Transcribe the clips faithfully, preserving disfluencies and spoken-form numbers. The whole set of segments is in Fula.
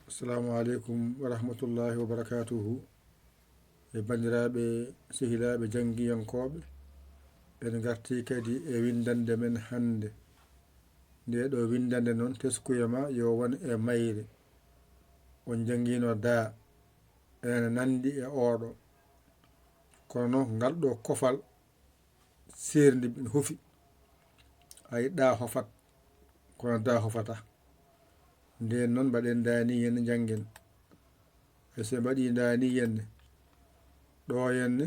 Assalamu aleykum wa rahmatullahi wa barakatuhu. E banndiraaɓe, sehilaaɓe janngiyankooɓe, en ngartii kadi e winndannde men hannde. Ndee ɗoo winndannde noon, teskuya ma yo won e mayre. On njanngiino daa, ene nanndi e ooɗo. Kono noon, ngal ɗoo kofal seerndi ɓe hufi. Ay, ɗaa hofat, kono daa hofata. Ndeen noon, mbaɗen ndaa nii henne, njanngen. Ay, so mbaɗii ndaa nii henne, ɗoo henne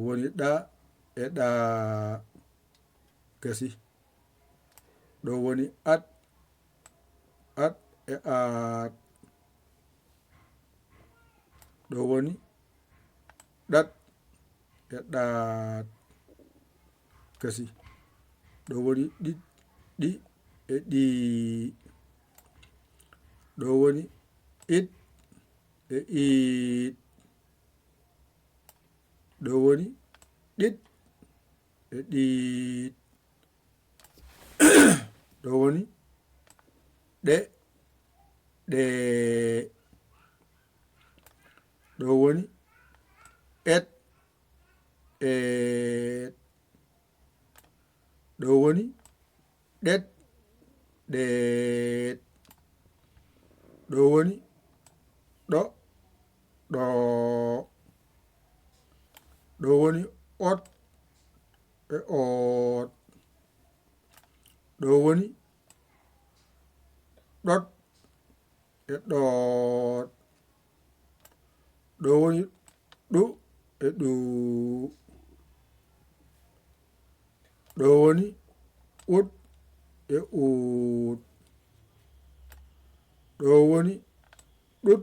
woni ɗa e ɗaa, gasi. Ɗo woni at, at e aat. Ɗo woni ɗat e ɗaat. Gasi. Ɗo woni ɗiɗ, ɗi e ɗii. Ɗo woni it e iit. Ɗo woni ɗiɗ e ɗiit. Ɗo woni ɗe, ɗee. Ɗo woni et, eet. Ɗo woni ɗet, ɗeet. Ɗo woni ɗo, ɗoo. Ɗo woni ot e oot. Ɗo woni ɗot e ɗoot. Ɗo woni ɗu e ɗuu. Ɗo woni ut e uut. Ɗo woni ɗut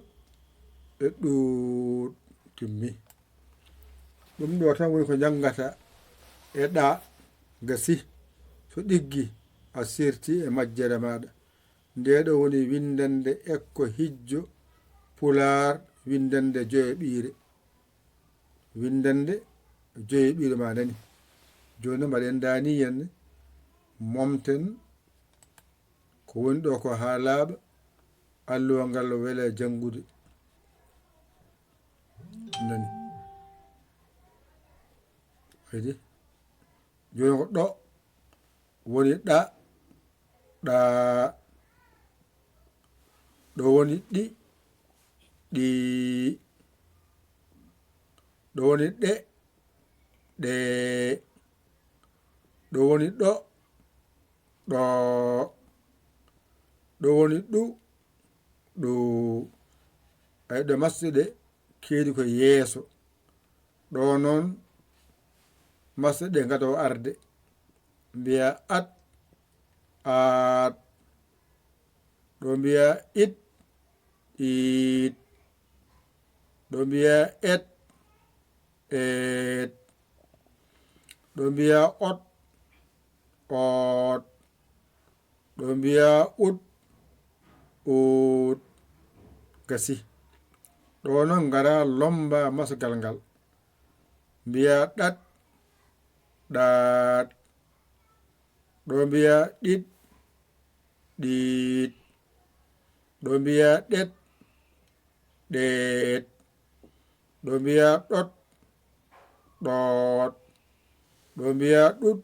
e ɗuut. Timmi. Ɗum ɗo tan woni ko njanngata e ɗa, gasi. So ɗiggi, a sirti e majjere maaɗa. Ndee ɗo woni winndannde ekko hijjo pulaar, winndannde joyaɓiire. Winndannde joyaɓiire ma nani. Jooni mbaɗen ndaa nii henne, momten ko woni ɗo ko haa laaɓa, alluwa ngal wela janngude. Nani. Kadi, jooni ko ɗo woni ɗa, ɗaa. Ɗo woni ɗi, ɗii. Ɗo woni ɗe, ɗee. Ɗo woni ɗo, ɗoo. Ɗo woni ɗu, ɗuu. Ay, ɗo masɗe ɗe keedi ko yeeso. Ɗo noon, masɗe ɗe ngadoo arde. Mbiya at, aat. Ɗo mbiya it, iit. Ɗo mbiya et, eet. Ɗo mbiya ot, oot. Ɗo mbiya ut, uut. Gasi. Ɗo noon ngara lomba masgal ngal. Mbiya ɗat, ɗaat. Ɗo mbiya ɗiɗ, ɗiit. Ɗo mbiya ɗet, ɗeet. Ɗo mbiya ɗot, ɗoot. Ɗo mbiya ɗut,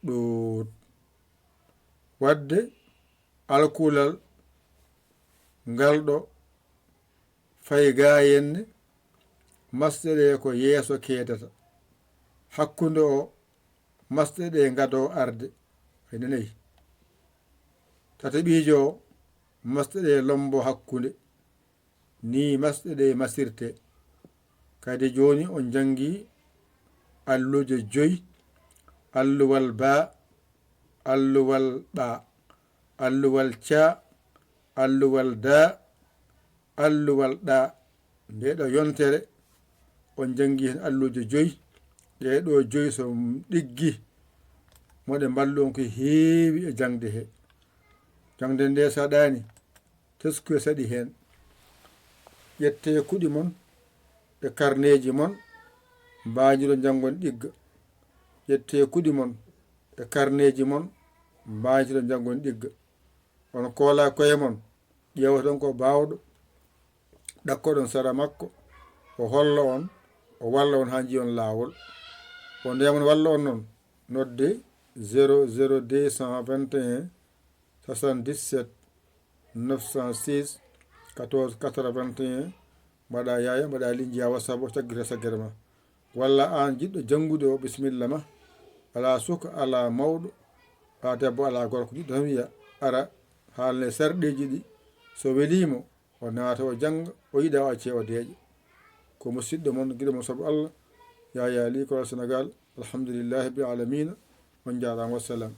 ɗuut. Wadde alkulal ngal ɗo fay gaa henne, masɗe ɗe ko yeeso keedata. Hakkunde o, masɗe ɗe ngadoo arde. Ay, naney. Tataɓiijo o, masɗe ɗe lombo hakkunde. Nii masɗe ɗe masirte. Kadi jooni on janngi alluuje joy, alluwal baa, alluwal ɓaa, alluwal caa, alluwal daa, alluwal ɗaa. Ndee ɗo yontere, on janngi heen alluuje joy. Ɗee ɗo joy so ɗiggi, moɗe mballu on ko heewi e jaŋde he. Jaŋde nde saɗaani, teskuya saɗi heen. Ƴettee kuɗi mon e karneeji mon, mbaajiro njanngon ɗigga. Ƴettee kuɗi mon e karneeji mon, mbaajiro njanngon ɗigga. On koola koye mon, ƴeewoton ko baawɗo, ɗakkoɗon sara makko, o holla on, o walla on haa njiyon laawol. O ndeyamon walla on noon, nodde zéro zéro deux cent vingt et un soixante-dix-sept neuf cent six quatorze quatre-vingt-un, mbaɗa yaaya, mbaɗa linjiya WhatsApp o, caggira saggere ma. Walla aan jiɗɗo janngude o, bisimilla ma. Alaa suka, alaa mawɗo, alaa debbo, alaa gorko, jiɗɗo tan wiya, ara, haalne sarɗeeji ɗi. So welii mo, o naata, o jannga, o yiɗa, o acce, o deeƴa. Ko musiɗɗo mon, giɗo mon sabu Allah, Yaya Ly, Kolol Senegaal. Alhamdulillahi rabbil aalamiina. On njaaraama, wassalam.